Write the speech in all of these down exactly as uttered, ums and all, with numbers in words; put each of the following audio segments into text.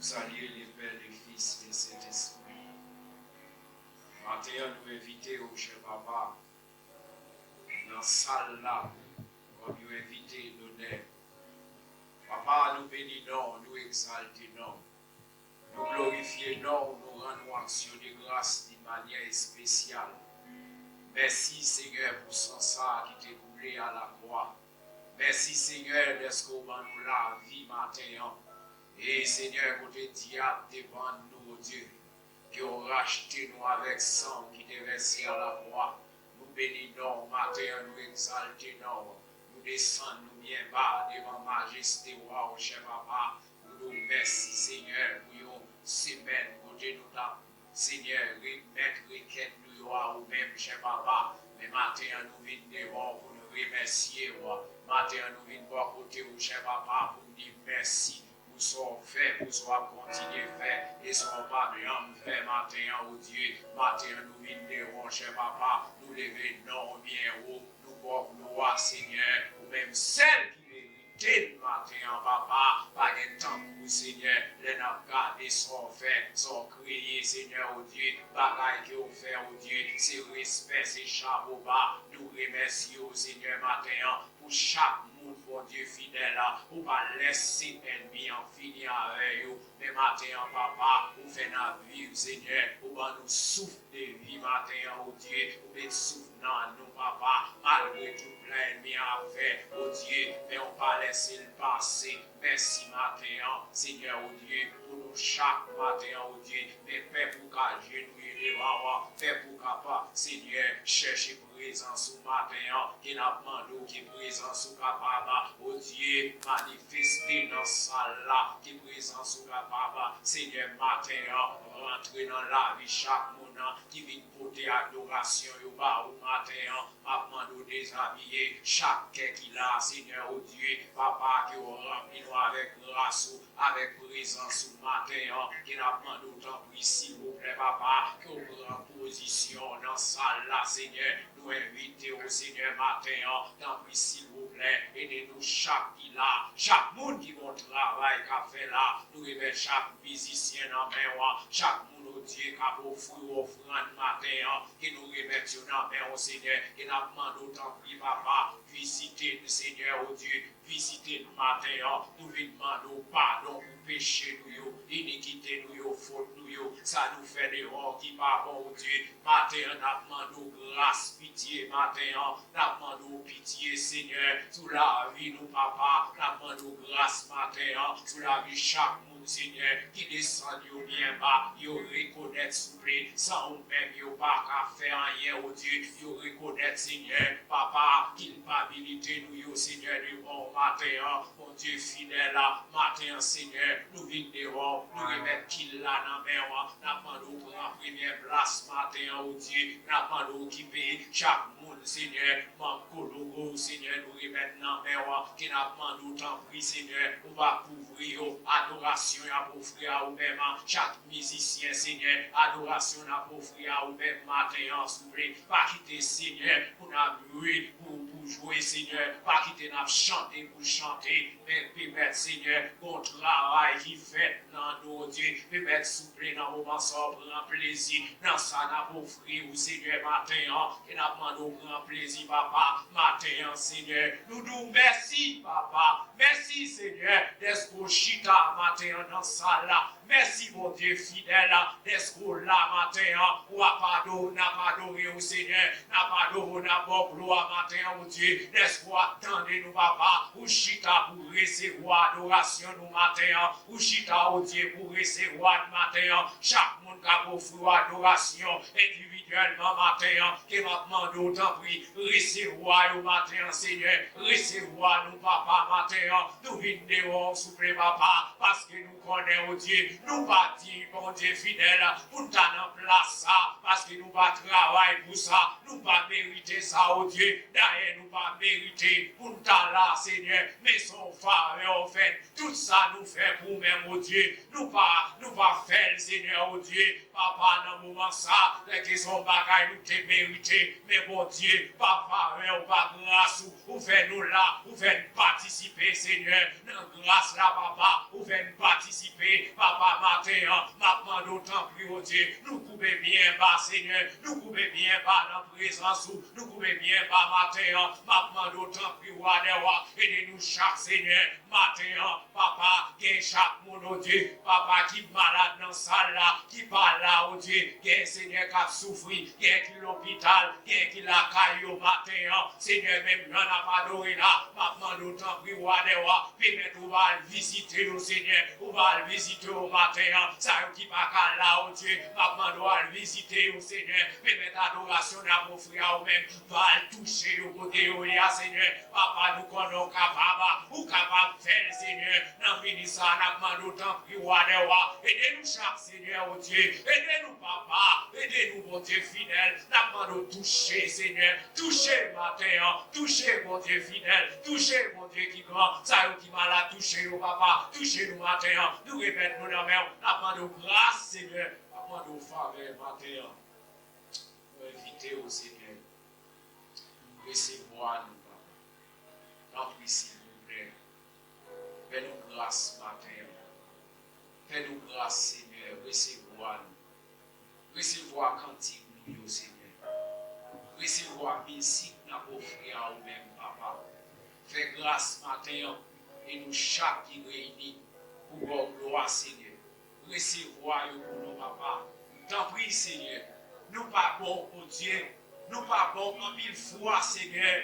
Salye Lepè, Lefis e Sentespri. Maten an, nou envite w, chè Papa, nan sal la, kòm yon envite donè. Papa, nou beni non w, nou egzalte non w. Nou glorifye non w, nou rann ou aksyon de gras yon manyè espesyal. Mèsi, Senyè, pou san sa a ki te koule alakwa. Mèsi, Senyè, dèske w ban nou lavi maten an. E, Senyè, kote dyab te vann nou, o Dye, ke w rachte nou avèk san w ki te vèse alakwa. Nou beni non w maten an, nou egzalte non w. Nou desann nou byen ba devan majeste wa w, chè Papa. Nou di w mèsi, Senyè, pou yon semèn kote nou t ap, Senyè, remèt rekèt nou yo a ou menm, chè Papa. Men maten an, nou vin devan w pou nou remèsye w. Maten an, nou vin bò kote w, chè Papa, pou n di mèsi pou sa w fè, pou sa w ap kontinye fè, e sa w pa janm fè maten an, o Dye. Maten an, nou vin devan w, chè Papa, nou leve non w byen wo, nou ba w glwa, Senyè, ou menm sèl ki merite l maten an, Papa. Pa gen tankou w, Senyè, lè n ap gade sa w fè, sa w kreye, Senyè, o Dye, bagay ke w fè, o Dye, se respè, se chapo ba. Nou remèsye w, Senyè, maten an, pou chak moun, Bondye fidèl, ou pa lèse ènmi an fini avè yo. Men maten an, Papa, ou fè n ap viv, Senyè. Ou ban nou souf de vi maten an, o Dye. Ou met souf nan nou, Papa, malgre tout plan ènmi an ap fè, o Dye. Men ou pa lèse l pase. Mèsi maten an, Senyè, o Dye, pou nou chak maten an, o Dye. Men pèp ou ka ajenouye devan w, pèp ou ka pa, Senyè, chèche prezans ou maten an, ke n ap mande w ke prezans ou kapab, o Dye, manifeste nan sal la, ke prezans ou kapab, Senyè, maten an, rantre nan lavi chak moun ki vin pote adorasyon yo ba ou maten an. M ap mande w dezabiye chak kè ki la, Senyè, o Dye, Papa, ke w ranpli nou avèk gras ou, avèk prezans ou maten an, ke n ap mande w tanpri, silvouplè, Papa, ke w pran pozisyon w nan sal la, Senyè. Nou envite w, Senyè, maten an, tanpri, silvouplè, ede nou chak ki la, chak moun ki gon travay k ap fè la, nou remèt chak mizisyen nan men w, chak moun, o Dye, k ap ofri w ofrann maten an, ke nou remèt yo nan men w, Senyè, ke n ap mande w, tanpri, Papa, vizite n, Senyè, o Dye, vizite n maten an. Nou vin mande w padon pou peche nou yo, inikite nou yo, fot nou yo, sa nou fè deyò ki pa bon, o Dye. Maten an, n ap mande w gras, pitye maten an. N ap mande w pitye, Senyè, sou lavi nou, Papa. N ap mande w gras maten an, sou lavi chak moun, Senyè, ki desann yo byen ba. Yo rekonèt, souple, san ou menm, yo pa ka fè anyen, o Dye. Yo rekonèt, Senyè, Papa, kilpabilite nou yo, Senyè, devan w maten an. Bondye fidèl, maten an, Senyè, nou vin devan w, nou remèt pil la nan men w. N ap mande w pran premyè plas maten an, o Dye. N ap mande w okipe chak moun, Senyè, manm kologo, Senyè, nou remèt nan men w, ke n ap mande w, tanpri, Senyè, ou va kouvri yo. Adorasyon y ap ofri a ou menm, chak mizisyen, Senyè, adorasyon n ap ofri a ou menm maten an, souple. Pa kite, Senyè, pou n ap jwe, pou, pou jwe, Senyè. Pa kite n ap chante pou chante, men pèmèt, Senyè, gon travay ki fèt nan nou, o Dye. Pèmèt, souple, nan moman sa, w pran plezi nan sa n ap ofri ou, Senyè, maten an. E n ap mande w pran plezi, Papa, maten an, Senyè. Nou di w mèsi, Papa. Mèsi, Senyè, dèske w chita maten an nan sal la. Mèsi, Bondye fidèl, dèske w la maten an. W ap adore, n ap adore w, Senyè. N ap adore w, n ap ba w glwa maten an, o Dye. Dèske w ap tande nou, Papa. Ou chita pou resevwa adorasyon nou maten an. Ou chita, o Dye, pou resevwa n maten an. Chak moun k ap ofri w adorasyon endividyèlman maten an, ke m ap mande w, tanpri, resevwa yo maten an, Senyè. Resevwa nou, Papa, maten an. Nou vin devan w, souple, Papa, paske nou konnen, o Dye, nou pa diy, Bondye fidèl, pou n ta nan plas sa, paske nou pa travay pou sa, nou pa merite sa, o Dye. Dayè, nou pa merite pou n ta la, Senyè, men se yon favè w fè n. Tout sa nou fè pou ou menm, o Dye, nou pa, nou pa fè l, Senyè, o Dye. Papa, nan moman sa, lè ke se yon bagay nou te merite, men Bondye, pa favè w, pa gras ou, ou fè nou la, ou fè n patisipe, Senyè, nan gras la, Papa, ou fè n patisipe Papa, maten an, m ap mande w tanpri, o Dye, nou koube byen ba, Senyè, nou koube byen ba nan prezans ou, nou koube byen ba maten an, m ap mande w tanpri, Wa dè wa, ede nou chak, Senyè, maten an, Papa, gen chak moun, o Dye, Papa, ki malad nan sal la, ki pa la, o Dye, gen, Senyè, k ap soufri, gen ki lopital, gen ki lakay yo maten an, Senyè, menm jan n ap adore la, m ap mande w tanpri, Wa dè wa, pèmèt ou va al vizite yo, Senyè. Ou va al vizite yo maten an. Sa yo ki pa ka la, o Dye, m ap mande w al vizite yo, Senyè. Pèmèt adorasyon n ap ofri a ou menm, va al touche yo kote yo ye a, Senyè. Papa, nou konnen w kapab, ou kapab fè l, Senyè. Nan minit sa a, n ap mande w tanpri, Wa dè wa, ede nou chak, Senyè, o Dye. Ede nou, Papa. Ede nou, Bondye fidèl. N ap mande w touche, Senyè. Touche maten an. Touche, Bondye fidèl. Touche, Bondye ki gran. Sa yo ki malad, touche yo, Papa. Touche nou maten an. Nou remèt nou nan men w. N ap mande w gras, Senyè. N ap mande w favè maten an. Nou envite w, Senyè. Resevwa nou, Papa. Tanpri, silvouplè. Fè nou gras maten an. Fè nou gras, Senyè. Resevwa nou. Resevwa kantik nou yo, Senyè. Resevwa mizik n ap ofri a ou menm, Papa. Fè gras maten an, e nou chak ki reyini pou ba w glwa, Senyè. Resevwa yo pou nou, Papa. Tanpri, Senyè, nou pa bon, Bondye. Nou pa bon anpil fwa, Senyè.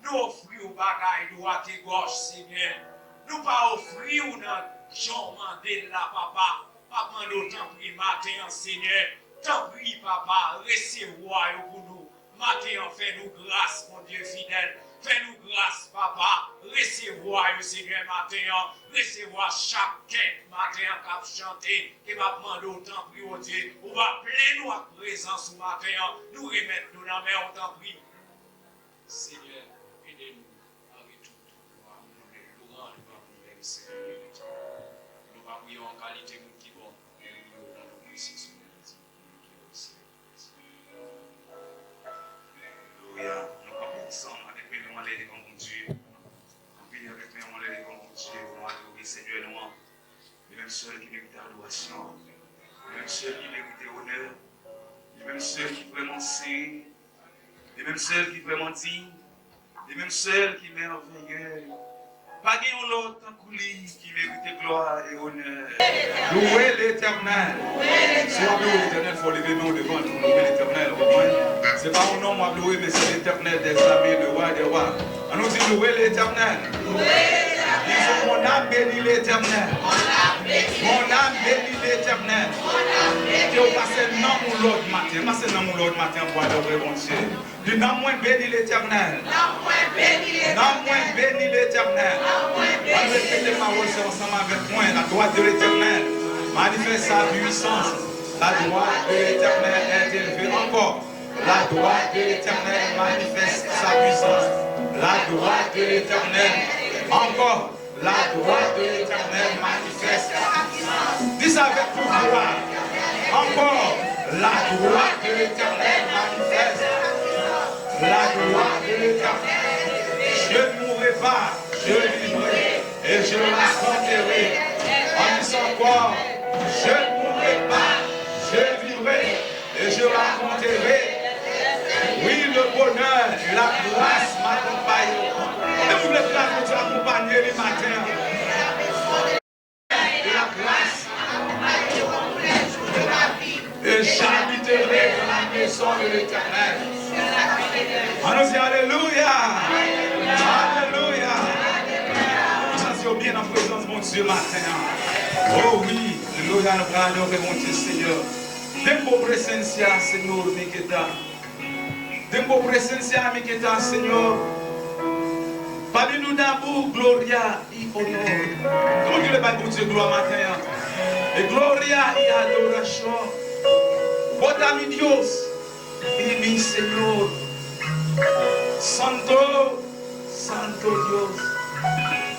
Nou ofri w bagay dwat e gòch, Senyè. Nou pa ofri w nan jan w mande l la, Papa. M ap mande w, tanpri, maten an, Senyè. Tanpri, Papa, resevwa yo pou nou. Maten an, fè nou gras, Bondye fidèl. Fè nou gras, Papa. Resevwa yo, Senyè, maten an. Resevwa chak kèk maten an k ap chante. E m ap mande w, tanpri, Bondye, ou va plen nou ak prezans ou maten an. Nou remèt nou nan men w, tanpri. Senyè, ede nou nan retou tout glwa, onè, lwanj ba ou menm, Senyè. Nou pa priye w an kalite moun ki bon, men nou priye w nan non presyè Senyè Jezi, ki nan syèl. Alelouya. Nou kanpe ansanm avèk men nou anlè devan Bondye. Kanpe avèk men nou anlè devan Bondye pou nou adore Senyè nou an. Li menm sèl ki merite adorasyon. Li menm sèl ki merite onè. Li menm sèl ki vrèman sen. Li menm sèl ki vrèman diy. Li menm sèl ki mèvèye. Pa gen yon lòt tankou li ki merite glwa e onè. Louwe Letènèl. Si w ap louwe Letènèl, fò w leve men w devan l pou w louwe Letènèl, w konprann? Se pa yon nonm w ap louwe, men se Letènèl dèzame, le Wa dè wa. Ann nou di, louwe Letènèl. Disons, mon âme bénit l'Éternel. Mon âme bénit l'Éternel. Ke w pase nanm ou lòd maten. Pase nanm ou lòd maten pou adore Bondye. Di, nanm mwen beni Letènèl. Nanm mwen beni Letènèl. Ann repete pawòl sa ansanm avèk mwen. La droite de l'Éternel manifeste sa puissance. La droite de l'Éternel est élevée. Ankò. La droite de l'Éternel manifeste sa puissance. La droite de l'Éternel. Ankò. La droite de l'Éternel manifeste. Dis avec pouvoir. Encore. La droite de l'Éternel manifeste. La gloire de l'Éternel. Je ne mourrai pas, je vivrai et je raconterai. On dit ça encore. Je ne mourrai pas, je vivrai et je raconterai. Oui, le bonheur et la grâce m'accompagneront. E ou vle gras Bondye akonpanye li maten an. La grâce. Et j'habiterai dans la maison de l'Éternel. Ann nou di alelouya. Alelouya. Ou santi w byen nan prezans Bondye maten an? O wi. Alelouya, nou pral adore Bondye, Senyè. Tempo presencia, Señor, mi queda. Tempo presencia, mi queda, Señor. Para mí no damos gloria y honor. Kòman ki vle bay Bondye glwa maten an? E gloria y adoración. Bota mi Dios y mi Señor. Santo, santo Dios.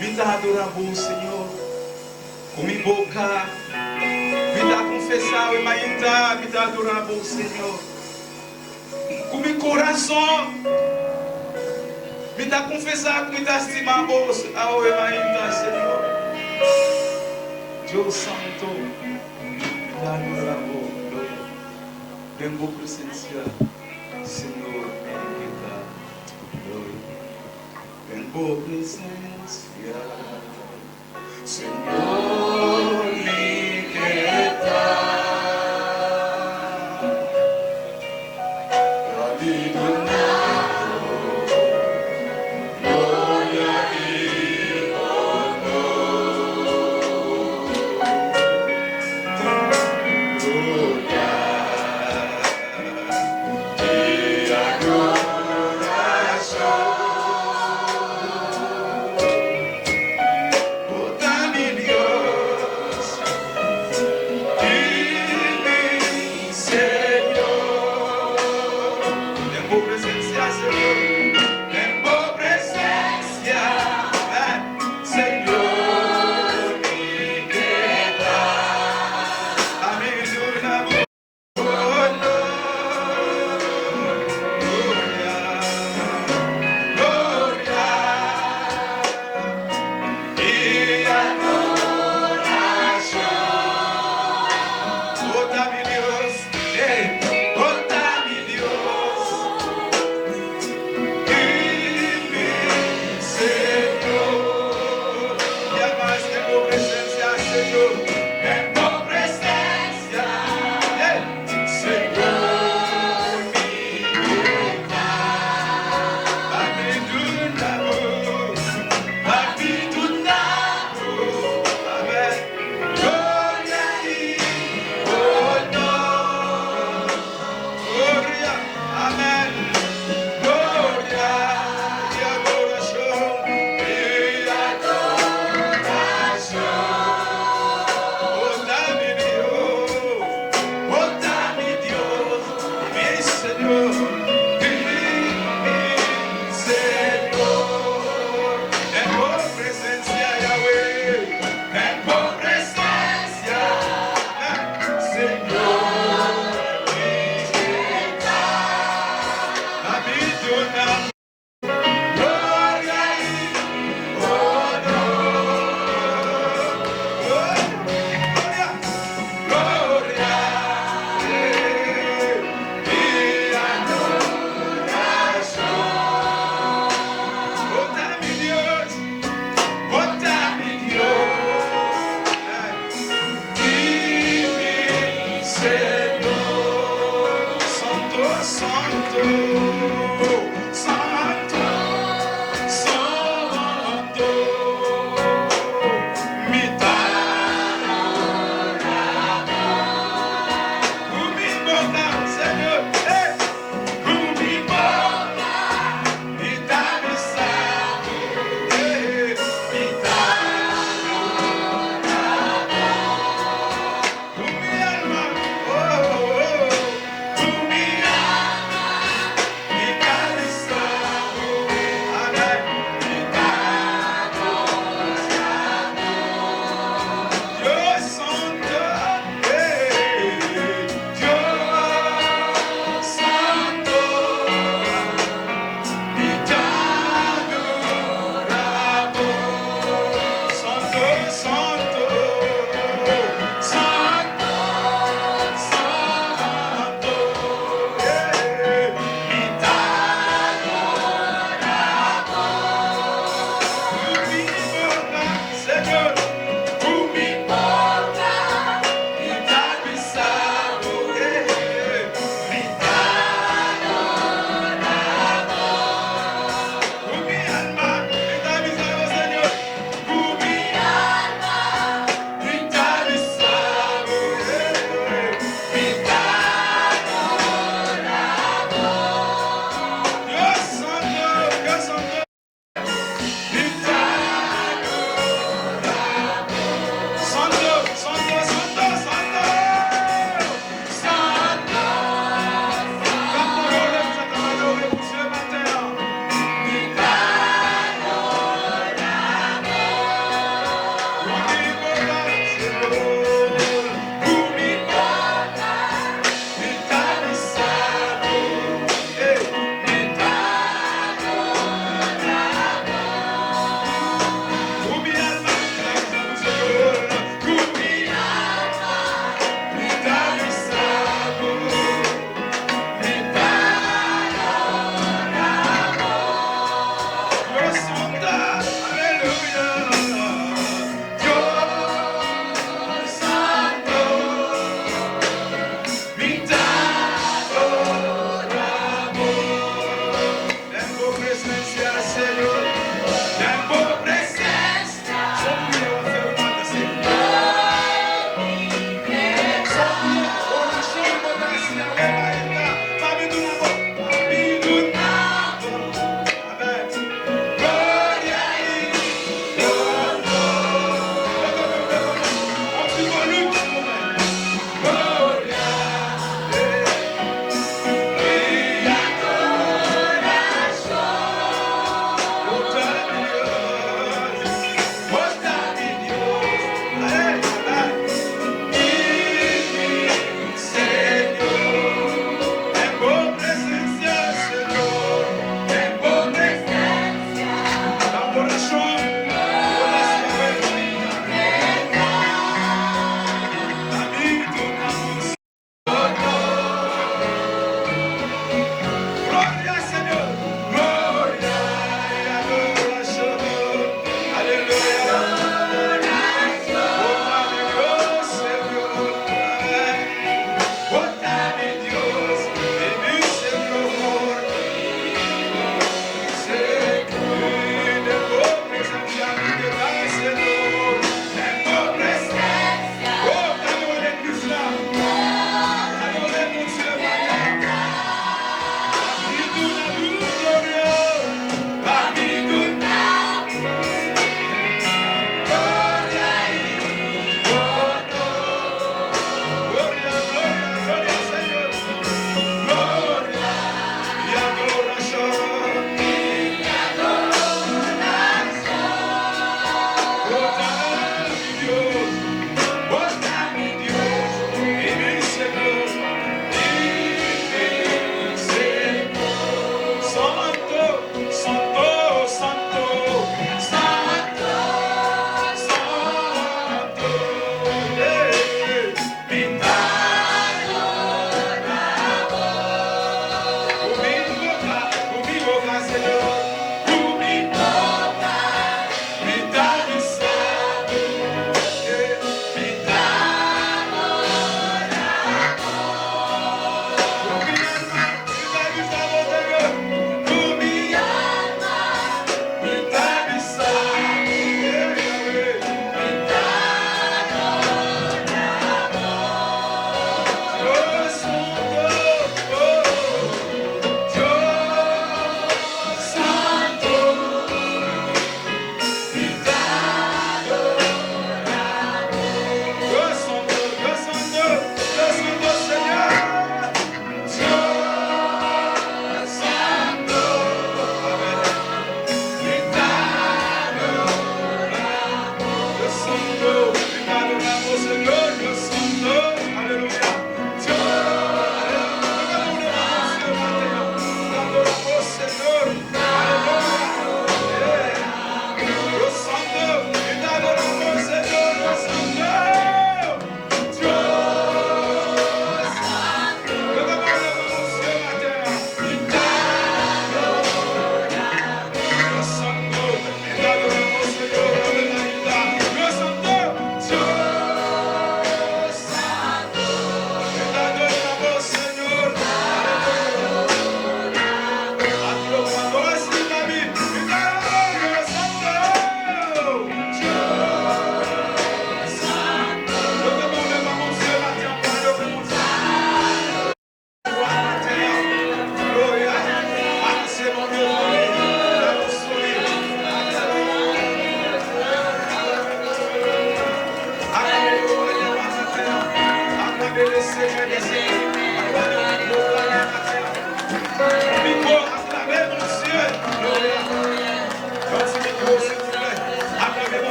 Mi ta adoramos, Señor. Con mi boca, mi ta confesar, mi ta adorar, Señor. Con mi corazón, mi ta confesar, mi ta estimar, Señor. Dios Santo, te adoramos, gloria. Vengo presencia, Señor, mi inquieta, gloria. Vengo presencia, Señor, mi inquieta.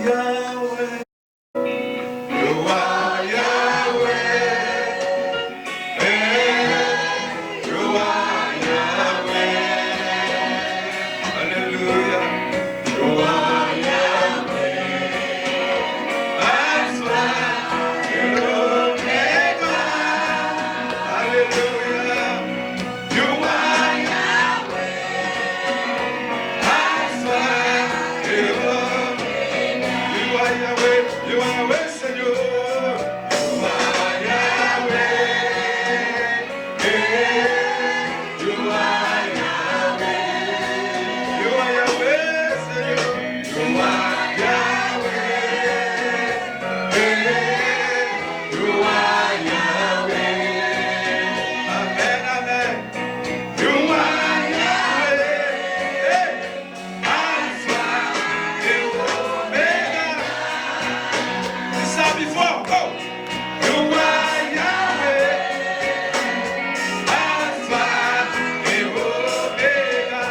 Yahweh. You are Yahweh. Hey, you are Yahweh. Hallelujah. You are Yahweh. Alpha and Omega. Hallelujah. You are Yahweh. Alpha and Omega. You are Yahweh. You are Yahweh, Seigneur. You are Yahweh. Hey, you are Yahweh. You are Yahweh, Seigneur. You are Yahweh. Hey, you are Yahweh. Amen, amen. You are Yahweh. Hey. Alpha and Omega. Dis sa before. Go. You are Yahweh. Alpha and Omega.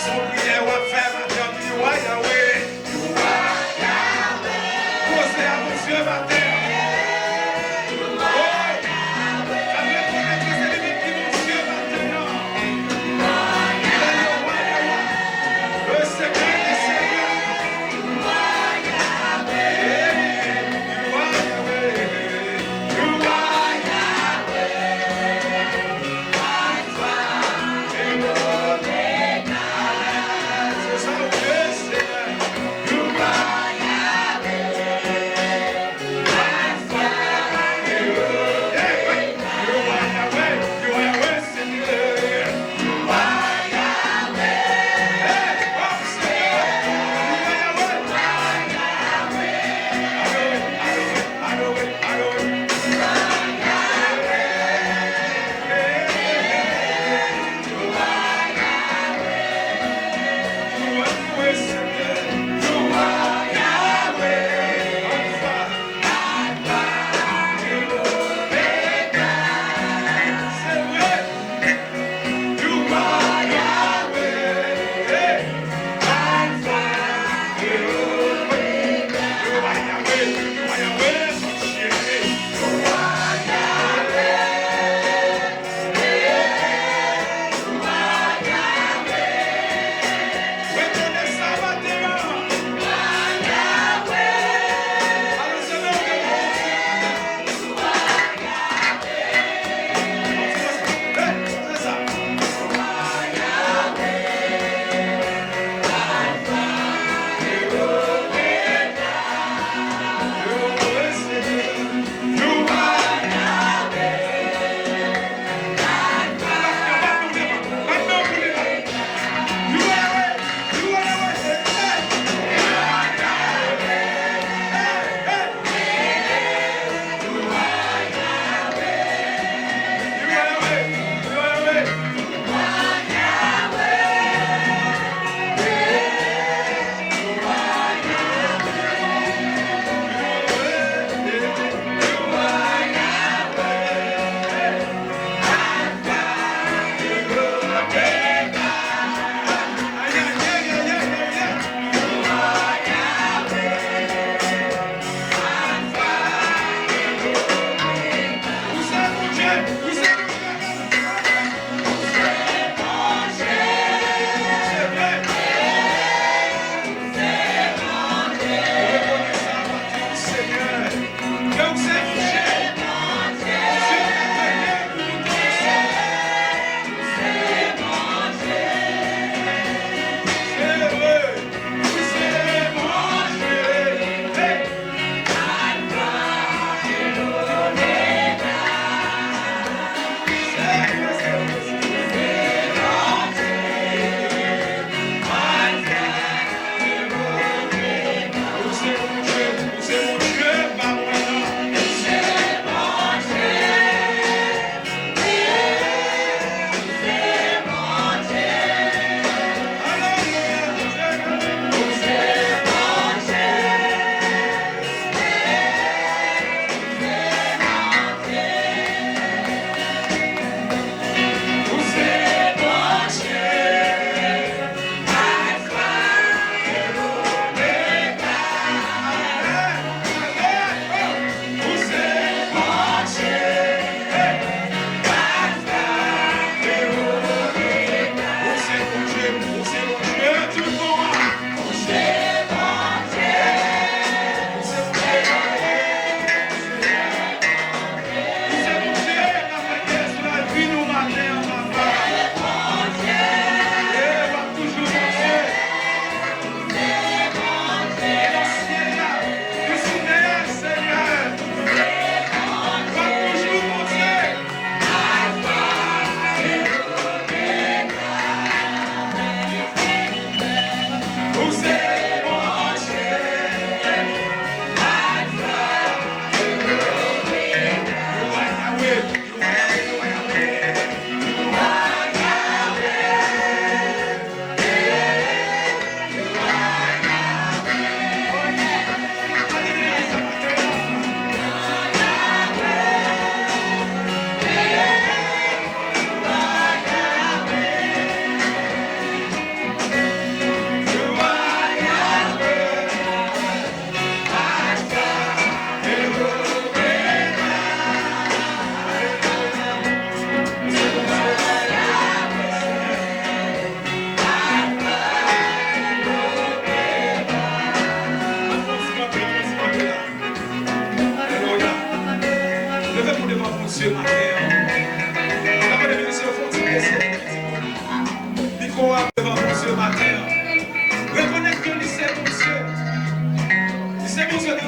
Se yon priyè w ap fè maten an, you are Yahweh. Koze a Bondye maten an. Oh, sa vle di ke se li menm ki Bondye maten an. Il est le roi des rois, le Seigneur des seigneurs. Hey, you are Yahweh. You are Yahweh. Alpha and Omega. Se sa w ye, Senyè. You are Yahweh.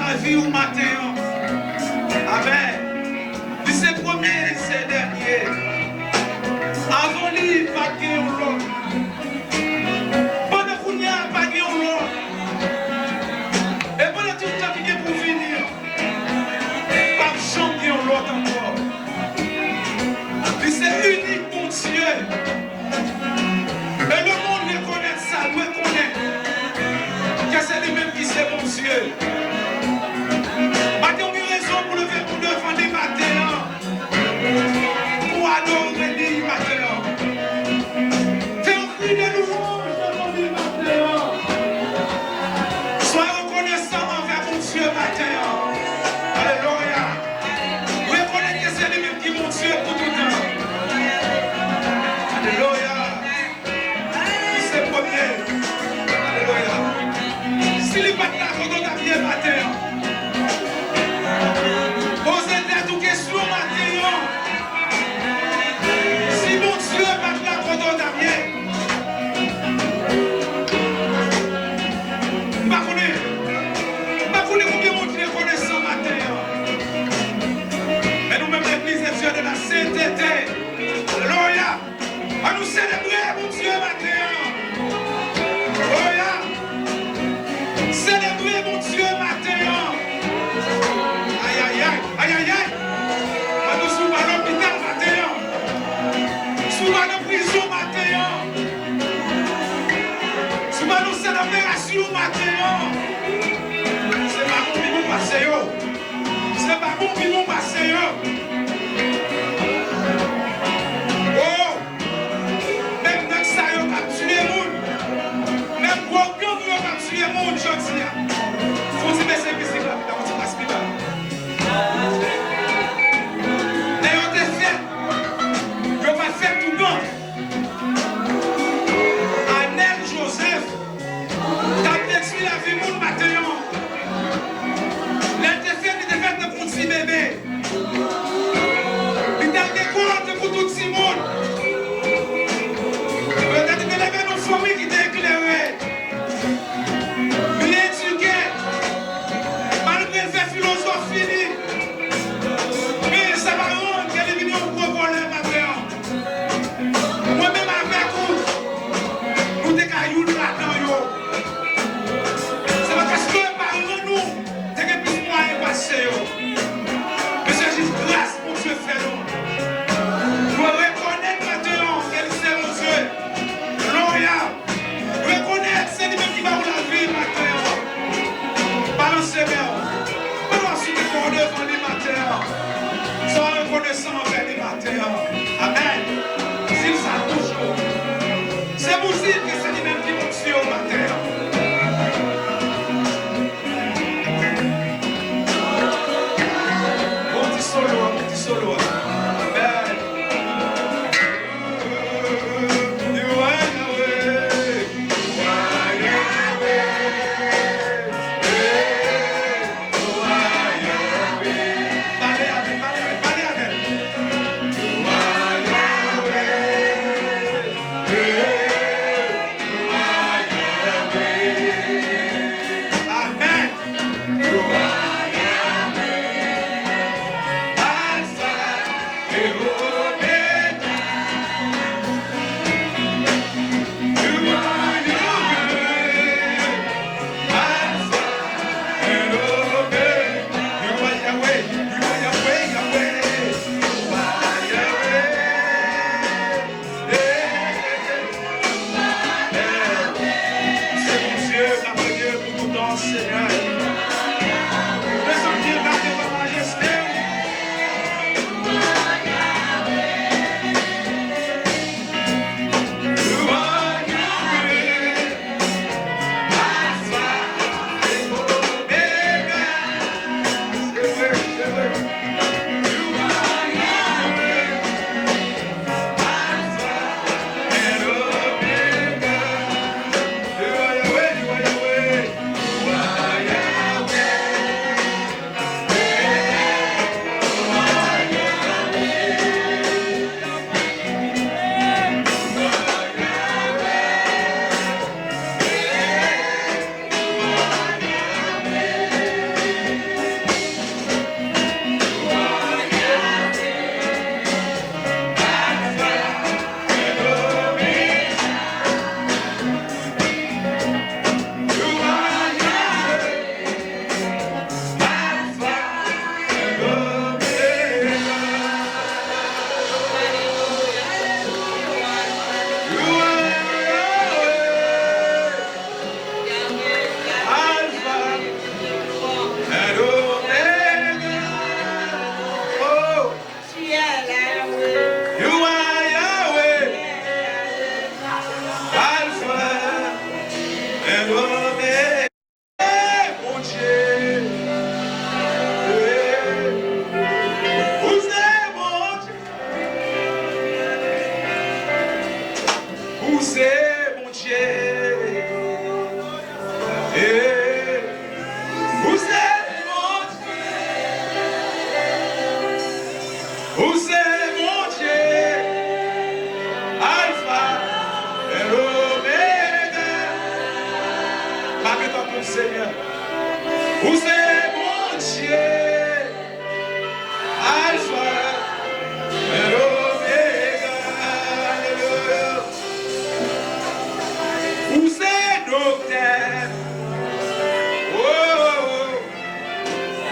Lavi w maten an. Amèn. Li se premye, li se dènye. Avan li, pa t gen yon lòt. Pandan kounye a, pa gen yon lòt. E pandan tout tan ki gen pou vini an, p ap janm gen yon lòt ankò. Li se inik Bondye. E lemonn rekonèt sa, dwe konnen ke se li menm ki se Bondye. Maten, w gen rezon pou leve pou devan li maten an, pou adore li maten an. Fè yon kri de louwanj devan li maten an. Swa rekonesan anvè Bondye maten an. Alelouya. Rekonèt ke se li menm ki Bondye pou tout tan. Alelouya. Li se premye. Alelouya. Si li pa t la, kote w t ap ye maten an? Poze tèt ou kesyon maten an. Si Bondye pa t la, kote w t ap ye? M pa konnen. M pa konnen konbyen moun ki rekonesan maten an. Men nou menm, Legliz de Dieu de la Sainteté. Alelouya. Ann nou selebre Bondye maten an. Alelouya. Selebre Bondye maten an. Ayayay, ayayay. Ann nou, si w pa lopital maten an, si w pa nan prizon maten an, si w pa nan sal operasyon maten an, se pa moun ki bon pase yo. Se pa moun ki bon pase yo. Oh! Menm nèg sa yo k ap tiye moun, menm gwo gang yo k ap tiye moun jodi a. Fon ti bese mizik la, fon ti bas pi ba. Lè yo te fèt, yo pa t fèt toutan. Anèl Jozèf t ap detwi lavi moun maten an. Lè l te fèt, li te fèt tankou yon ti bebe. Li t al lekòl tankou tout timoun. Yo te di te leve nan fanmi ki te eklere, byen edike, malgre l fè filozòfi li. Men sa pa rann ke li vin yon gwo vòlè maten an. Mwen menm avèk ou, nou te ka youn ladan yo. Se pa paske paran nou te gen plis mwayen pase yo. Men se jis gras Bondye fè nou. Nou rekonèt maten an ke li se Bondye. Glorya. Rekonèt se li menm ki ba w lavi maten an. Balanse men w. Pandan w sou kò w devan li maten an, sa w rekonesan anvè li maten an. Amèn. Si l sa toujou, se pou di ke se li menm ki Bondye w maten an. Bon ti solo a, bon ti solo a. Amèn. You are Yahweh. You are Yahweh. Hey.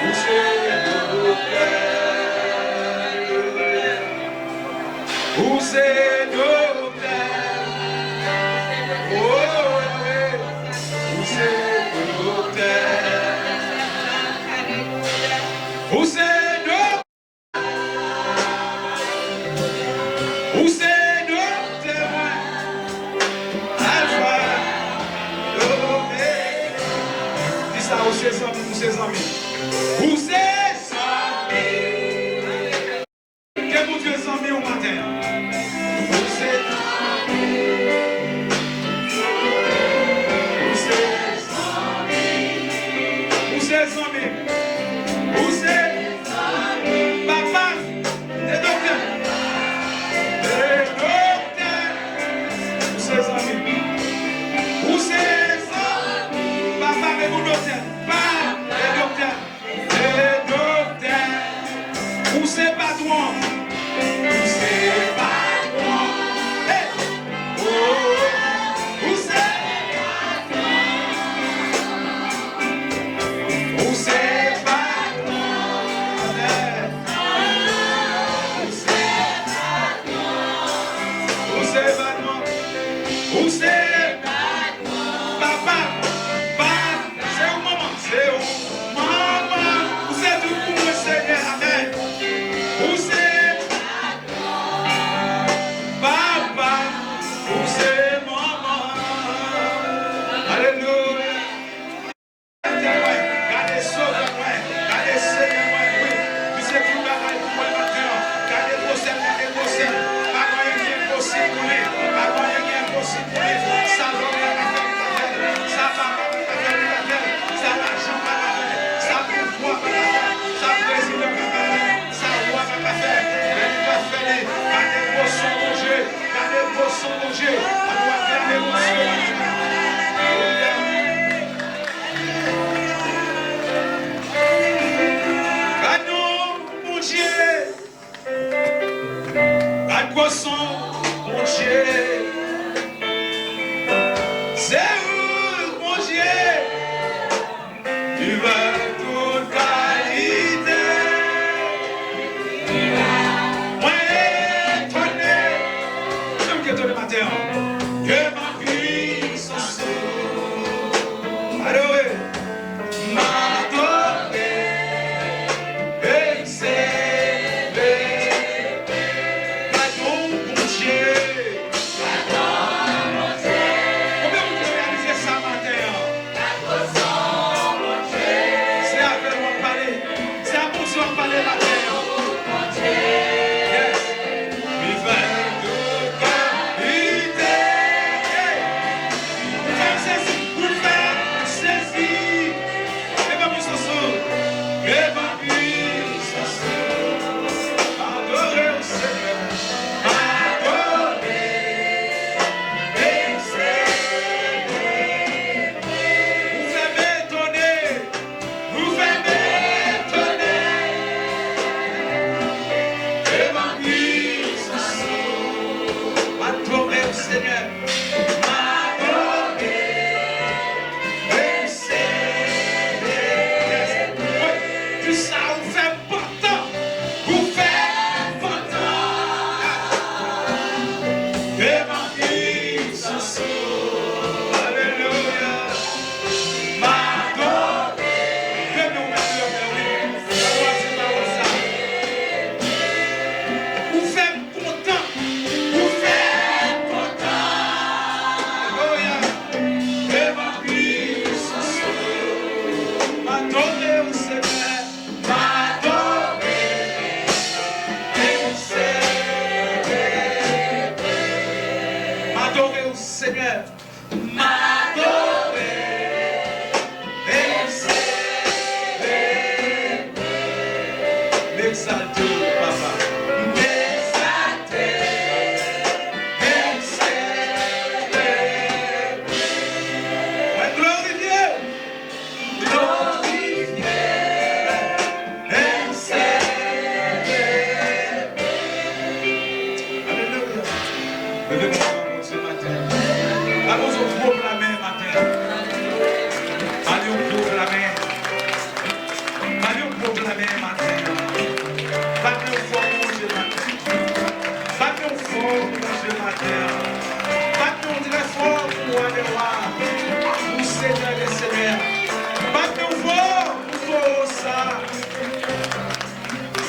Ou se doktè. Ou se doktè. Oh, wi. Ou se doktè. Ou se doktè. Ou se doktè mwen. Alfa, Omega. Di sa, ou se zanmi m, ou se zanmi m. Ou se zanmi m. Ke Bondye zanmi w maten an. Ou se zanmi m. Ou se zanmi m. Ou se zanmi m. Ou se zanmi m. Papa m. E doktè. E doktè. Ou se zanmi m. Ou se zanmi m. Papa m e bon doktè. Pa e doktè. E doktè. Ou se patwon. Ou se patwon. Hey! Oh, ou se patwon. Ou se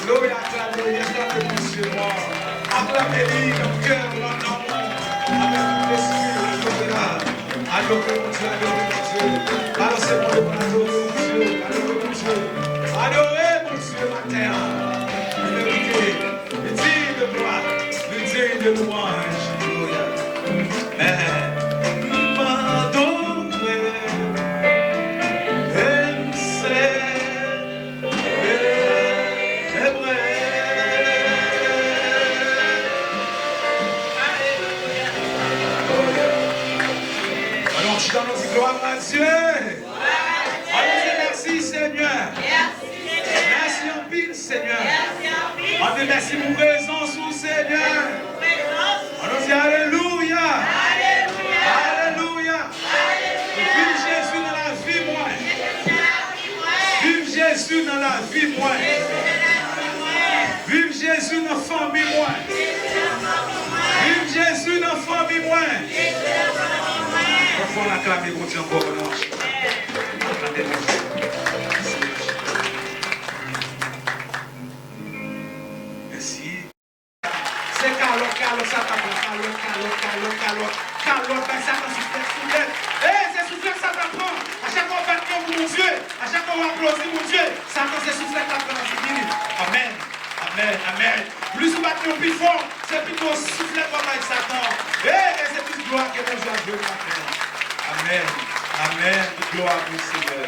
Gloria, aklame, aklame Bondye nou an. Aklame li nan kè nou, nan nanm nou, avèk tout lespri nou. Gloria. Adore Bondye, adore Bondye. Balanse men w devan, adore Bondye, adore Bondye. Adore Bondye maten an. Li merite, li diy de glwa, li diy de lwanj. Gloria. Amen. M adore, m se Alon chita, nou di glwa a Dye. Alon di mèsi, Senyè. Mèsi anpil, Senyè. Ann di mèsi pou prezans ou, Senyè. Alon di alelouya. Alelouya. Viv Jezi nan lavi mwen. Viv Jezi nan lavi mwen. Viv Jezi nan fanmi mwen. Viv Jezi nan fanmi mwen. Yon fwa n aklame Bondye ankò pandan n ap chante. Aklame Bondye. Mèsi. Se kalòt, kalòt Satan pran. Kalòt, kalòt, kalòt, kalòt. Kalòt, bay Satan souflèt, souflèt. Ey, se souflèt Satan pran. A chak fwa w bat men w pou Bondye, a chak fwa w aplodi Bondye, Satan se souflèt l ap pran nan figi li. Amèn. Amèn. Amèn. Plis ou bat men w pi fò, se pi gwo souflèt w ap bay Satan. Ey, e se plis glwa ke Bondye ap jwenn maten an. Amèn. Amèn. Tout glwa pou Senyè.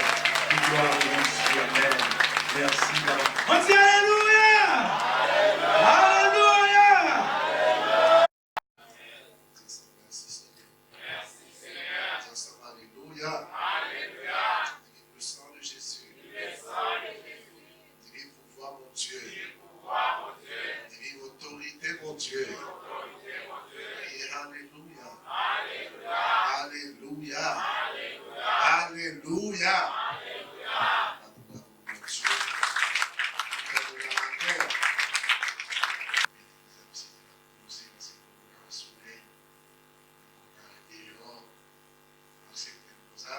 Tout glwa pou Bondye. Amèn. Mèsi, Papa. Ann di alelouya! Alelouya! Dis ensemble, alelouya! Alelouya! Vive le sang de Jésus! Vive pouvoir Bondye! Vive otorite Bondye! Kriye alelouya! Alelouya! Alelouya! Alelouya! Bondye. Fè nou la latè. Misye te poze, misye te poze nan somèy. Li konn al deyò. Misye te konn konsa.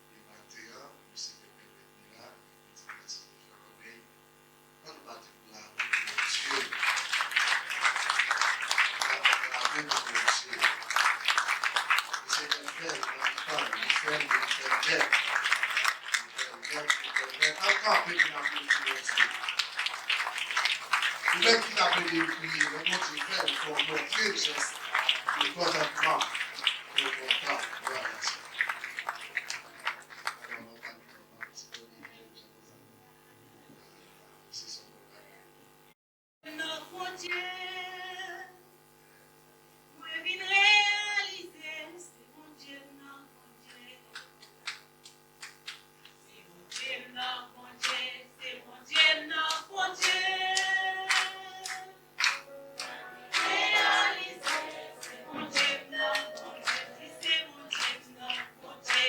E maten an, misye te pèmèt li la. Li di mèsi pou fè kòmèy. Ann bati Bravo pou Bondye. Bravo, bravo pou Bondye. Senyè fè l nan tan, li fè l, li fè l nèt. Li fè l nèt, li fè l nèt. Ann kanpe pou n aplodi Bondye. Ou menm ki t ap rele l priye, lè Bondye fè l, fè w montre l jès de kontantman, de kontan. Glwa a Dye. Alò, nou pral pran yon ti pè de jèn konsa. Se sa. Nan Bondye, mwen vin reyalize se Bondye nan Bondye. Se Bondye nan Bondye, se Bondye nan Bondye. Reyalize se Bondye nan Bondye, se Bondye nan Bondye.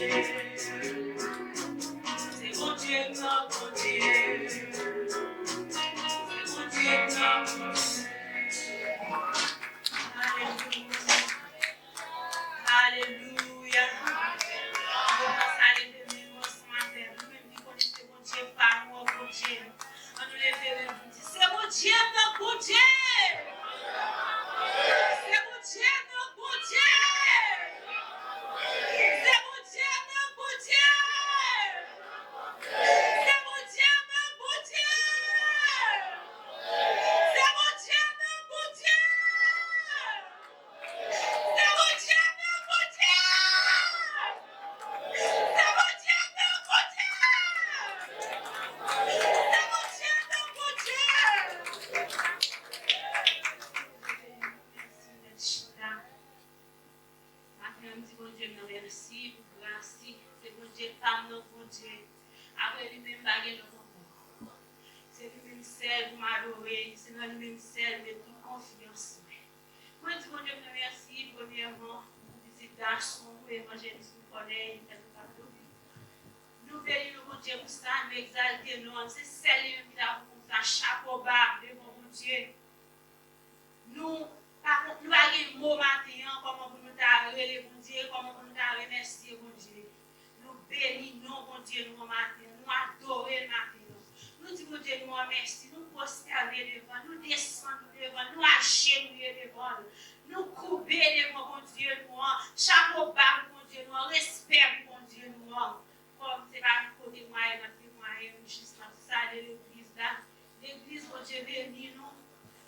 Se Bondye m nan, Bondye. Se Bondye m nan, Bondye. Alelouya. Alelouya. Mwen salye Bondye nou ansanm avè nou, menm ki konnen se Bondye pa nou, Bondye. Ann nou leve men nou di, se Bondye m nan, Bondye! Se Bondye m nan, Bondye! Se Bondye m nan, Bondye! Se Bondye m nan, Bondye! Se Bondye m nan, Bondye! Se Bondye m nan, Bondye! Se Bondye m nan, Bondye! Se Bondye m nan, Bondye! Maten an, m di Bondye m nan mèsi pou gras li. Se Bondye pa m nan, Bondye. Apre li menm, m pa gen lòt ankò. Se li menm sèl pou m adore, se nan li menm sèl m met tout konfyans mwen. Mwen di Bondye m nan mèsi, premyèman, pou pitit gason ou, evanjelis Louis Corneille, m fè tout ap dobi. Nou beni nou, Bondye, pou sa, nou egzalte non an. Se sèl li menm ki ta pou konn sa. Chapo ba devan Bondye. Nou pa, nou pa gen mo maten an, kòman pou nou ta rele Bondye, kòman pou nou ta remèsye Bondye. Nou beni non Bondye nou an maten an, nou adore l maten an. Nou di Bondye nou an mèsi, nou pwostène devan l, nou desann nou devan l, nou ajenouye devan l, nou koube devan Bondye nou an, chapo ba pou Bondye nou an, respè pou Bondye nou an. Kòm se pa nan kote mwayen n ap temwaye, nou jis n ap salye legliz la. Legliz, Bondye beni nou.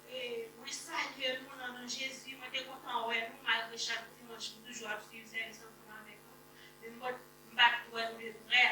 E mwen salye nou nan non Jezi. Mwen te kontan wè nou, malgre chak dimanch m toujou ap swiv sèvis ansanm avèk nou. Men m pa, m pa t wè nou de prè.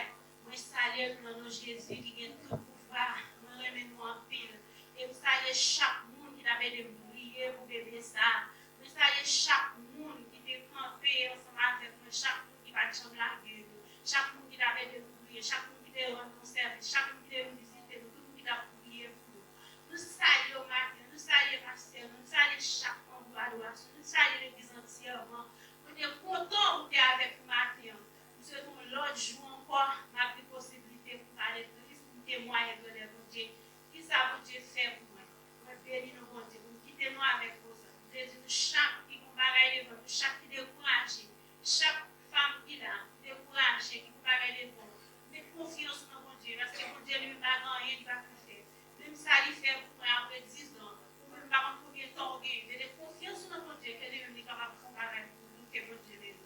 Mwen salye nou nan non Jezi ki gen tout pouvwa. Mwen renmen nou anpil. E m salye chak moun ki t ap ede m priye pou bebe sa a. Mwen salye chak moun ki te kanpe ansanm avèk mwen, chak moun ki pa t janm lage nou, chak moun ki t ap ede nou priye, chak moun ki te rann nou sèvis, chak moun ki te vin vizite nou, tout moun ki t ap priye pou nou. Nou salye w maten an, nou salye pastè nou, nou salye chak manm gwoup adorasyon, nou salye legliz antyèman. Mwen te kontan ou te avèk nou maten an. M swete yon lòt jou ankò, m ap gen posiblite pou m pale plis, pou m temwaye grandè Bondye. Kisa Bondye fè pou mwen? Mwen beni nou, Bondye, pou m kite nou avèk mo sa. M vle di nou chak ki gon bagay devan nou, chak ki dekouraje, chak fanm ki la, ki dekouraje, ki gon bagay devan w, met konfyans ou nan Bondye, paske Bondye li menm pa gen anyen li pa ka fè. Menm sa li fè pou mwen apre dizan, ou menm pa konn konbyen tan w genyen, mete konfyans ou nan Bondye, ke li menm li kapab fè yon bagay pou nou, ke Bondye beni nou.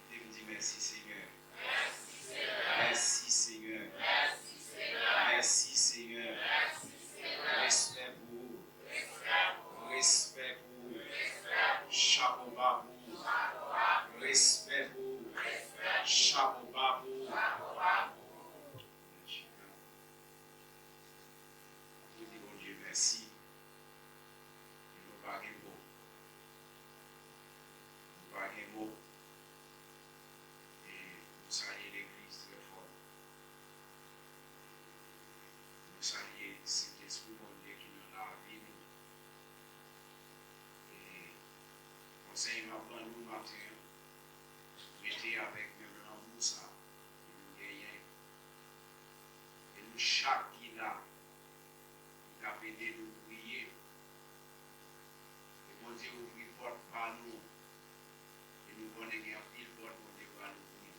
Kite m di mèsi, Senyè. Mèsi, Senyè. Mèsi, Senyè. Mèsi, Senyè. Respè pou ou. Respè pou ou. Chapo ba pou ou. Respè pou ou. Chapo ba pou ou. Nou di Bondye mèsi. E nou pa gen mo. Nou pa gen mo. E nou salye legliz trè fò. Nou salye Sentespri Bondye ki nan lavi nou. E konsèy m ap ban nou maten an, rete avèk menm lanmou sa ke nou genyen. E nou chak ki la, ki t ap ede nou priye. E Bondye ouvri pòt pa nou. E nou konnen gen anpil pòt Bondye pral ouvri.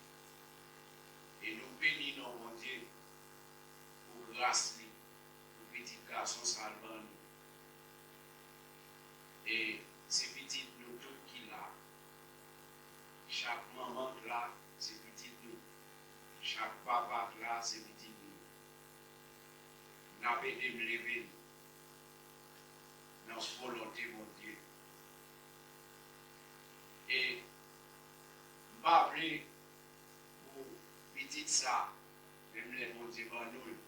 E nou beni non Bondye pou gras li, pou pitit gason sa l ban nou. E se pitit nou tout ki la. Chak manman k la, se pitit nou. Chak papa k la, se pitit nou. N ap ede m leve n nan volonte Bondye. E m pa vle pou pitit sa, menm lè Bondye ban nou l,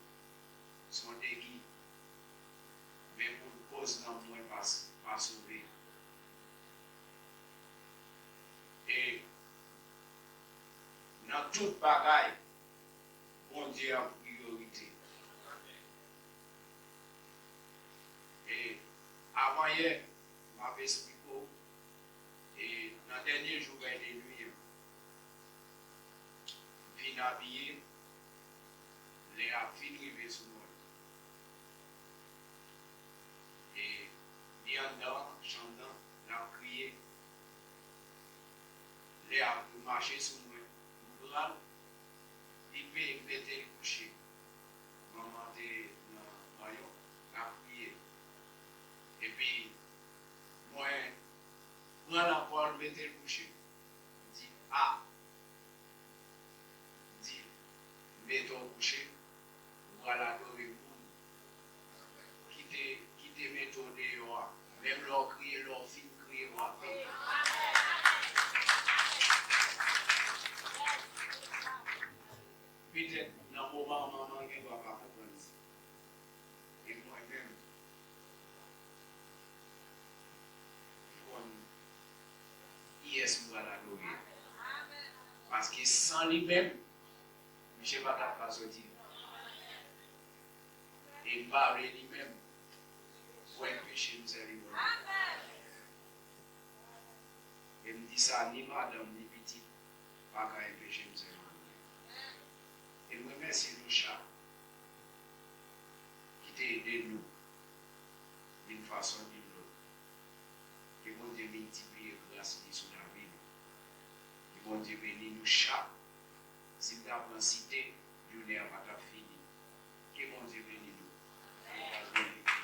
se yon degi, men pou l koz nanm mwen pa, pa sove. E nan tout bagay, Bondye an priyorite. E avanyè, m ap esplike w, e nan dènye jou vèy de nwi an, m fin abiye, lè a fin rive sou mwen. E li anndan chanm nan, l ap kriye. Lè a pou mache sou mwen, m pran l, li pe mete l kouche. Manman te nan banyo, l ap kriye. Epi mwen pran l ankò, l mete l kouche. M di, a! M di, mete w kouche, ou pral adore moun ki te, ki te mete w deyò a. Menm lè w kriye, lè w fin kriye, w ap peye. Petèt nan moman an, manman gen dwa pa konprann sa. E mwen menm, m konn kiyès m pral adore a. Paske san li menm, misye pa t ap ka soti. E m pa vle li menm pou enpeche m sèvi Bondye. E m di sa, ni madanm, ni pitit pa ka enpeche m sèvi Bondye. E m remèsye nou chak ki te ede nou, youn fason youn lòt. Ke Bondye miltipliye gras li sou lavi nou. Ke Bondye beni nou chak. Si m ta pran site, jounen an pa t ap fini. Ke Bondye beni nou. Ke Bondye beni nou.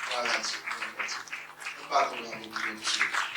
Glwa a Dye, glwa a Dye. Ann bat yon bravo pou Bondye.